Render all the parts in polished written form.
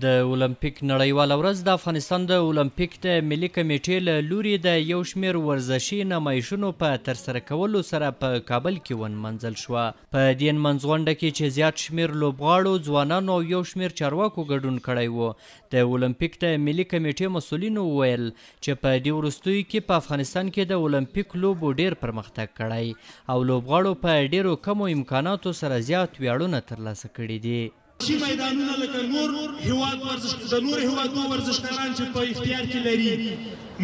د المپیک نړیواله ورځ د افغانستان د المپیک د ملي کمېټې له لوري د یو شمېر ورزشي نمایشونو په ترسره کولو سره په کابل کې ونمانځل شوه. په دې نمانځغونډه کې چې زیات شمېر لوبغاړو، ځوانانو او یو شمېر چارواکو ګډون کړی و، د المپیک د ملي کمېټې مسؤلینو وویل چې په دې وروستیو کې په افغانستان کې د المپیک لوبو ډېر پرمختګ کړی او لوبغاړو په ډېرو کمو امکاناتو سره زیات ویاړونه ترلاسه کړي دي. ورزشي میدانونه لکه نور هیواد ورزش د نور هیوادو ورزشکاران چې په اختیار کې لري،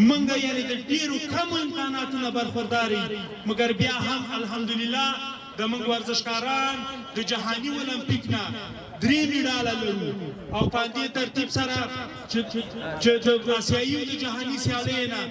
مونږ یعنی د ډیرو کمو امکاناتو نه برخوردار، مګر بیا هم الحمدلله د مونږ ورزشکاران د جهاني المپیک نه درې میډاله لرو او په دې ترتیب سره چې د اسیایي او د جهاني سیالۍ نه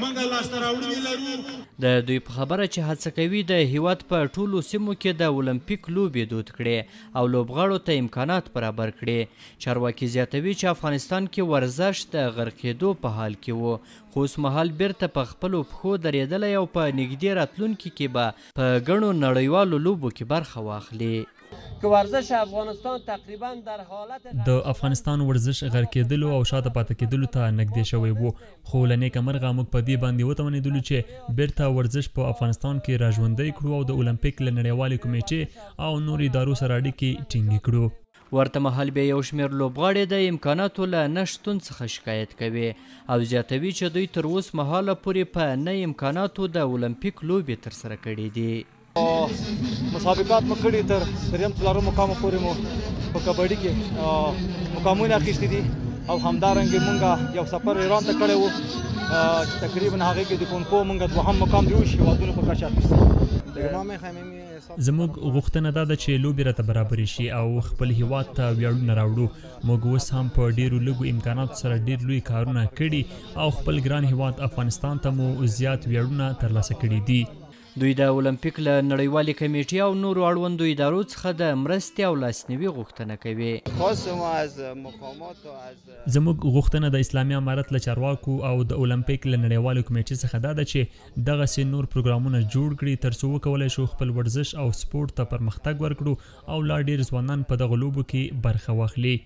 مونږ لاسته راوړنې لرو. د دوی په خبره چې هڅه کوي د هیواد په ټولو سیمو کې د المپیک لوبې دود کړي او لوبغاړو ته امکانات برابر کړي. چارواکي زیاتوي چې افغانستان کې ورزش د غرقېدو په حال کې و، خو اوس مهال بیرته په خپلو پښو درېدلی او په نږدې راتلونکي کې به په ګڼو نړیوالو لوبو کې برخه واخلي. که ورزش افغانستان تقریبا در حالت د افغانستان ورزش غرقېدلو او شاته پاتې کېدلو ته نږدې شوی وو، خو له نیکه مرغه موږ په دې باندې وتوانېدلو چې بیرته ورزش په افغانستان کې راژوندی کړو او د المپیک له نړیوالې کمېټې او نورو ادارو سره اړیکې ټینګې کړو. ورته مهال بیا یو شمېر لوبغاړي د امکاناتو له نه شتون څخه شکایت کوي او زیاتوي چې دوی تر اوس مهاله پورې په نه امکاناتو د المپیک لوبې ترسره کړې دي. مسابقات مو کړي، تر دریم څلورم مقام پورې مو په کبډي کې مقامونه اخیستي دي او همدارنګه مونږ یو سفر ایران ته کړی وو چې تقریبا هغې کې د کونکو مونږ دوهم مقام د 21 هېوادونو په کچه اخیستی. زموږ غوښتنه دا ده چې لوبې راته برابرې شي او خپل هیواد ته ویاړونه راوړو. موږ اوس هم په ډیرو لږو امکاناتو سره ډیر لوی کارونه کړي او خپل ګران هیواد افغانستان ته مو زیات ویاړونه ترلاسه کړي دي. دوی د المپیک له نړیوالې کمېټې او نورو اړوندو ادارو څخه د مرستې او لاسنیوي غوښتنه کوي. زموږ غوښتنه د اسلامي امارت له چارواکو او د المپیک له نړیوالې کمېټې څخه دا ده چې دغسې نور پروګرامونه جوړ کړي، ترڅو وکولای شو خپل ورزش او سپورت ته پرمختګ ورکړو او لا ډیر ځوانان په دغو لوبو کې برخه واخلي.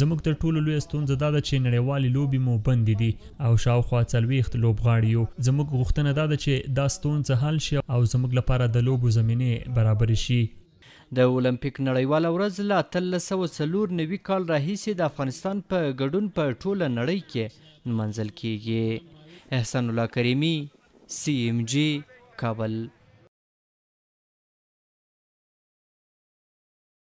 زموږ تر ټولو لویه ستونزه دا ده چې نړیوالې لوبې مو بندې دي او شاوخوا 40 لوبغاړي یو. زموږ غوښتنه دا ده چې دا ستونزه حل شي او زموږ لپاره د لوبو زمینې برابرې شي. د المپیک نړیواله ورځ له 1894 کال راهیسې د افغانستان په ګډون په ټوله نړۍ کې نمانځل کیږي. احسان الله کریمي، سی ام جي، کابل.